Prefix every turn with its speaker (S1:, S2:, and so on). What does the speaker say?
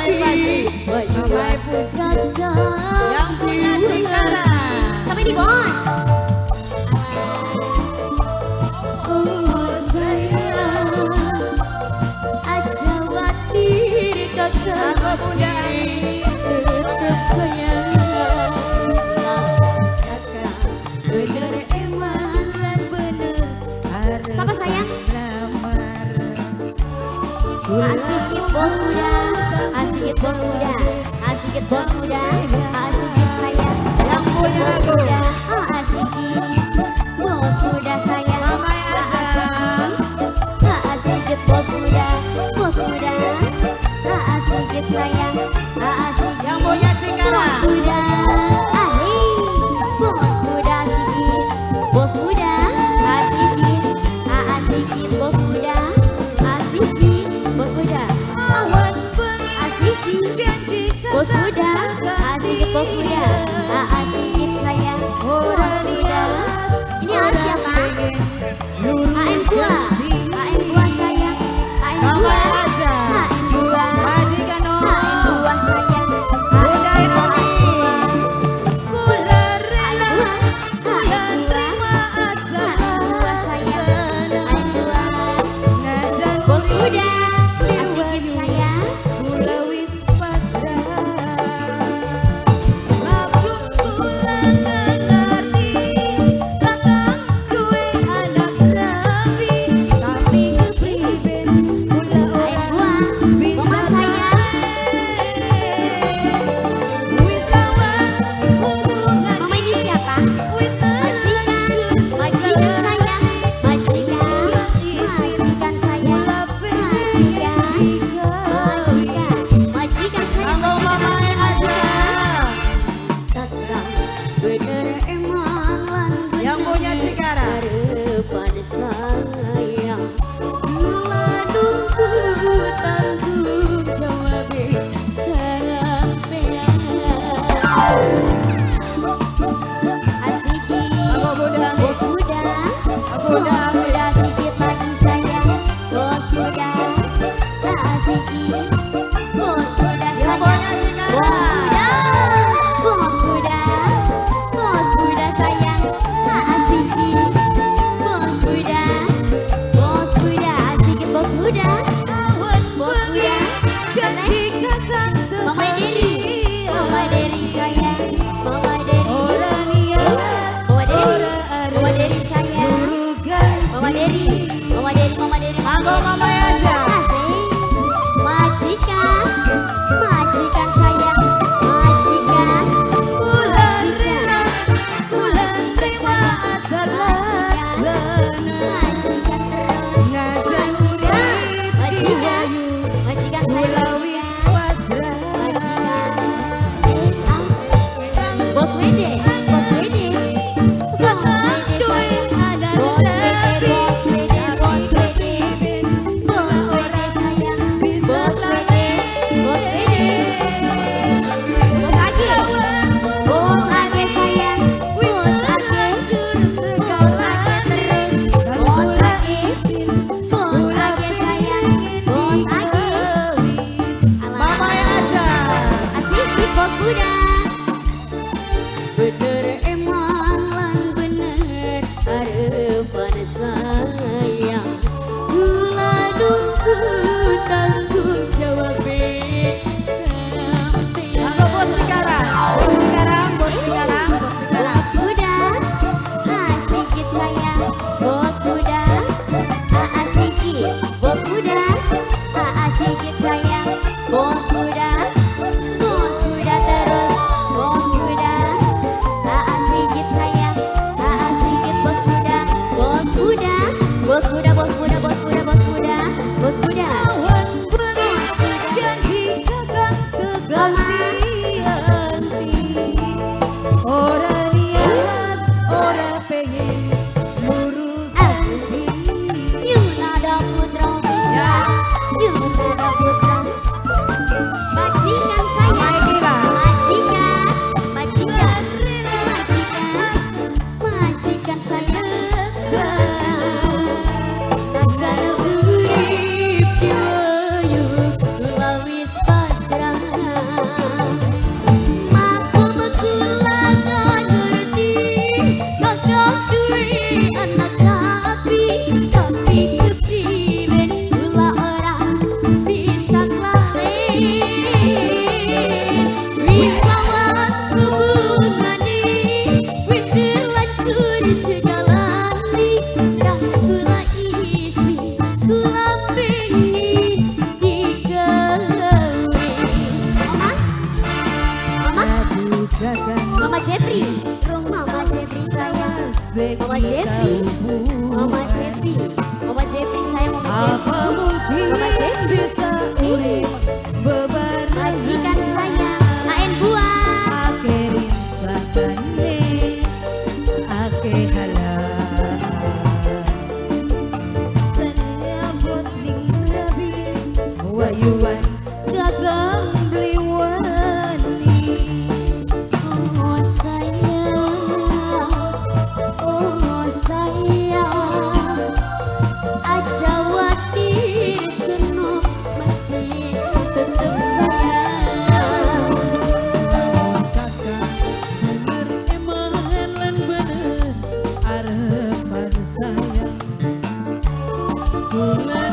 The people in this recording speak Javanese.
S1: Mamai Paji, Mamai Puji. Yang punya Cikarang.
S2: Sampai di bos.
S3: Oh sayang, aja khawatir kakak.
S1: Aku Bunda Ani.
S3: Tetep sayang. Kakak bener eman
S1: Lan bener arep
S2: Siapa sayang?
S1: lamar.
S2: Asikit bos muda, asikit bos muda, asikit bos muda, asikit sayang.
S1: Yang punya
S2: Bos
S1: lagu.
S2: Muda, ah, asikit bos muda sayang.
S1: Mamai Azam.
S2: Ah, asikit bos muda, ah, asikit sayang, ah, asikit.
S1: Yang punya
S2: Bos
S1: Cikarang.
S2: Muda, ah, hei, bos muda asikit, bos muda asikit, ah, asikit bos muda, asikit bos muda,
S1: Awan bengi
S2: asikit.
S1: Janji
S2: Bos muda, asikit bos muda, ah, asikit sayang, bos muda. Ini harus siapa? AM gua, AM gua sayang, AM gua,
S1: Mamai Azam.
S2: AM gua,
S1: Majikan
S2: AM gua sayang,
S1: Bunda Ani. Kula rela, kula terima asal.
S2: AM gua sayang, AM gua.
S1: Najan
S2: Bos muda, asikit sayang.
S1: Kula wis pasrah. Maklum kula ngerti, kakang duwe anak rabi, tapi kepriben kula
S2: AM
S1: ora
S2: gua,
S1: bisa
S2: mama sayang.
S1: Wis lawas hubungan
S2: Mama ini siapa?
S1: Wis
S2: Majikan, majikan sayang, majikan, majikan sayang, majikan, majikan, majikan sayang.
S1: Kanggo mamae Azam.
S3: Kakak bener eman lan
S1: Yang punya Cikarang.
S3: Harapan sayang. Kula nunggu tanggung jawab sampean.
S2: Asiki,
S1: Kanggo Bunda Ami.
S2: Bos muda,
S1: Bunda
S2: bos
S1: Ami.
S2: Muda sikit lagi sayang, bos muda, asiki, bos muda
S1: Yang
S2: sayang.
S1: punya Cikarang.
S2: Bos muda, bos muda, bos muda sayang, asiki, bos muda, asiki bos muda,
S1: Awan
S2: bos muda,
S1: janji kakang
S2: Mama Deri, Mama Deri sayang, Mama Deri,
S1: Ora niat,
S2: Mama Deri,
S1: ora arep
S2: Mama Deri sayang,
S1: luru ganti.
S2: Mama Deri, Mama Deri, Mama Deri, Mama
S1: Kanggo
S2: Deri.
S1: Mama Azam.
S2: Asik. Majikan, majikan sayang, majikan,
S1: Kula
S2: majikan,
S1: rela, kula terima asal laksana.
S2: Majikan terus,
S1: Najan urip
S2: majikan,
S1: diwayu,
S2: majikan saya,
S1: kula wis
S2: majikan,
S1: pasrah.
S2: Majikan. Eh, ah. Bos WD, bos WD, bos WD sayang, bos WD, bos WD, bos WD, bos WD sayang, bos WD, bos WD, bos Age, bos Age sayang, bos Age, bos Age terus, bos Age, bos Age sayang, bos Age. Alah.
S1: Mamae Azam.
S2: Asik bos muda.
S3: Bener eman lan bener harapan sayang. Kula nunggu tanggung jawab sampean.
S1: Kanggo bos Cikarang, bos Cikarang, bos Cikarang, bos Cikarang.
S2: Bos muda, asikit sayang. Bos muda, asikit. Bos muda, asikit sayang. Bos muda terus. Bos muda, Mama Jeffrey, Mama Jeffrey sayang, Mama Jeffrey, Mama Jeffrey, Mama Jeffrey sayang, Mama Jeffrey,
S1: Apa mungkin
S2: Mama Jeffrey,
S1: bisa urip bebarengan?
S2: Majikan sayang, AN buah.
S1: Ake rimbangane, ake halang. Senyapot ning rabi, wayuan kakang beli wani.
S3: Oh sayang, oh sayang, aja wati senuk masih tetep sayang.
S4: Kakak bener eman lan bener arepan sayang. Kula